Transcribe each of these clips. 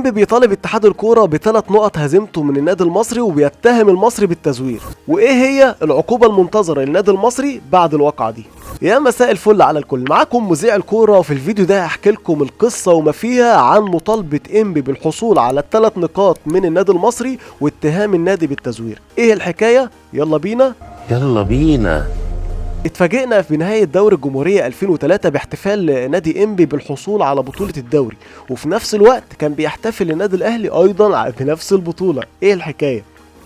انبي بيطالب اتحاد الكورة ب3 نقط هزيمته من النادي المصري وبيتهم المصري بالتزوير. وايه هي العقوبة المنتظره للنادي المصري بعد الواقعة دي؟ يا مساء الفل على الكل، معاكم مذيع الكورة، وفي الفيديو ده هحكي لكم القصة وما فيها عن مطالبه انبي بالحصول على ال3 نقاط من النادي المصري واتهام النادي بالتزوير. ايه الحكاية؟ يلا بينا يلا بينا. اتفاجئنا في نهاية دوري الجمهورية 2003 باحتفال نادي انبي بالحصول على بطولة الدوري، وفي نفس الوقت كان بيحتفل النادي الاهلي ايضا بنفس البطولة. ايه الحكاية؟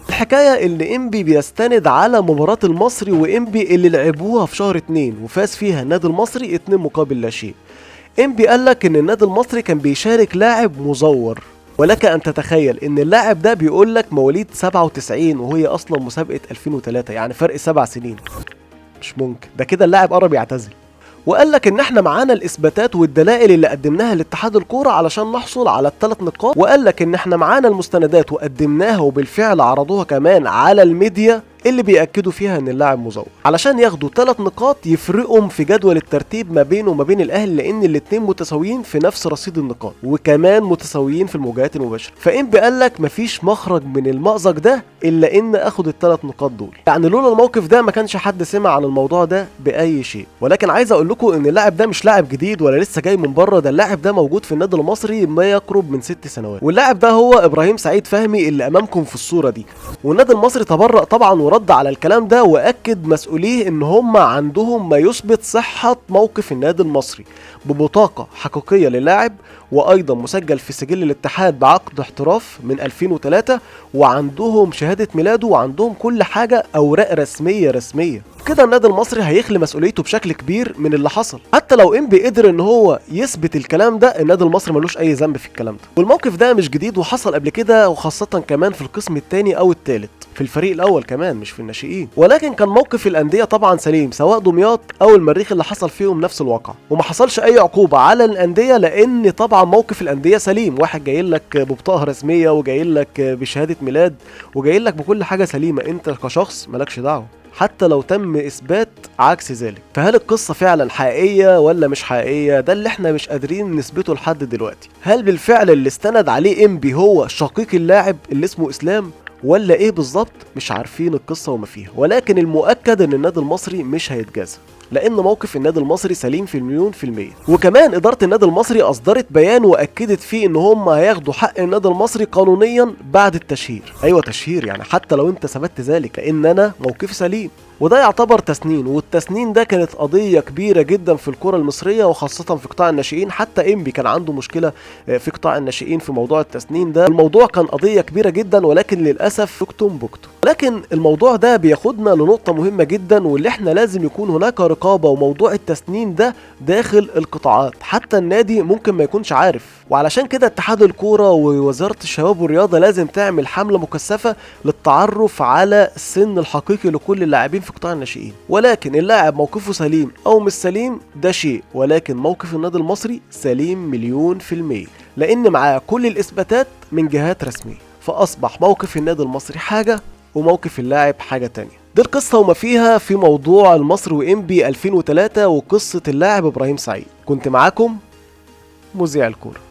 الحكاية ان انبي بيستند على مباراة المصري وانبي اللي لعبوها في شهر 2 وفاز فيها النادي المصري 2-0. انبي قالك ان النادي المصري كان بيشارك لاعب مزور، ولك ان تتخيل ان اللاعب ده بيقولك مواليد 97 وهي اصلا مسابقة 2003، يعني فرق 7 سنين. مش ممكن، ده كده اللاعب قرب يعتزل. وقال لك ان احنا معانا الاثباتات والدلائل اللي قدمناها لاتحاد الكورة علشان نحصل على ال3 نقاط، وقال لك ان احنا معانا المستندات وقدمناها وبالفعل عرضوها كمان على الميديا اللي بيأكدوا فيها ان اللاعب مزور، علشان ياخدوا 3 نقاط يفرقهم في جدول الترتيب ما بينه وما بين الاهلي، لان الاثنين متساويين في نفس رصيد النقاط وكمان متساويين في المواجهات المباشرة. فانبي قال لك مفيش مخرج من المأزق ده الا ان اخد ال3 نقاط دول. يعني لولا الموقف ده ما كانش حد سمع عن الموضوع ده باي شيء. ولكن عايز اقول لكم ان اللاعب ده مش لاعب جديد ولا لسه جاي من بره، ده اللاعب ده موجود في النادي المصري ما يقرب من 6 سنوات، واللاعب ده هو ابراهيم سعيد فهمي اللي امامكم في الصورة دي. والنادي المصري تبرأ طبعا ورد على الكلام ده، واكد مسؤولية ان هم عندهم ما يثبت صحة موقف النادي المصري ببطاقة حقيقية للاعب، وايضا مسجل في سجل الاتحاد بعقد احتراف من 2003، وعندهم شهادة ميلاده وعندهم كل حاجة، اوراق رسمية رسمية. كده النادي المصري هيخلي مسؤوليته بشكل كبير من اللي حصل. حتى لو انبي قدر ان هو يثبت الكلام ده، النادي المصري ملوش اي ذنب في الكلام ده. والموقف ده مش جديد وحصل قبل كده، وخاصة كمان في القسم الثاني او الثالث، في الفريق الاول كمان مش في الناشئين. ولكن كان موقف الاندية طبعا سليم، سواء دمياط او المريخ اللي حصل فيهم نفس الواقع، وما حصلش اي عقوبه على الاندية، لان طبعا موقف الاندية سليم. واحد جاي لك ببطاقه رسمية وجاي لك بشهادة ميلاد وجاي لك بكل حاجة سليمة، انت كشخص مالكش دعوه حتى لو تم اثبات عكس ذلك. فهل القصة فعلا حقيقية ولا مش حقيقية؟ ده اللي احنا مش قادرين نثبته لحد دلوقتي. هل بالفعل اللي استند عليه انبي هو شقيق اللاعب اللي اسمه اسلام ولا ايه بالظبط؟ مش عارفين القصة وما فيها. ولكن المؤكد ان النادي المصري مش هيتجازى، لان موقف النادي المصري سليم في 1,000,000%. وكمان ادارة النادي المصري اصدرت بيان واكدت فيه ان هم هياخدوا حق النادي المصري قانونيا بعد التشهير. ايوه تشهير، يعني حتى لو انت ثبتت ذلك، لان انا موقفي سليم. وده يعتبر تسنين، والتسنين ده كانت قضية كبيرة جدا في الكرة المصرية وخاصة في قطاع الناشئين. حتى انبي كان عنده مشكلة في قطاع الناشئين في موضوع التسنين ده، الموضوع كان قضية كبيرة جدا، ولكن للأسف بكتم بكتم. ولكن الموضوع ده بياخدنا لنقطة مهمة جدا، واللي احنا لازم يكون هناك رقابة، وموضوع التسنين ده داخل القطاعات، حتى النادي ممكن ما يكونش عارف. وعلشان كده اتحاد الكورة ووزارة الشباب والرياضة لازم تعمل حملة مكثفة للتعرف على السن الحقيقي لكل اللاعبين في قطاع الناشئين. ولكن اللاعب موقفه سليم او مش سليم ده شيء، ولكن موقف النادي المصري سليم 1,000,000%، لان معاه كل الاثباتات من جهات رسمية. فاصبح موقف النادي المصري حاجة وموقف اللاعب حاجة تانية. دي القصة وما فيها في موضوع المصري وانبي 2003 وقصة اللاعب ابراهيم سعيد. كنت معاكم مذيع الكورة.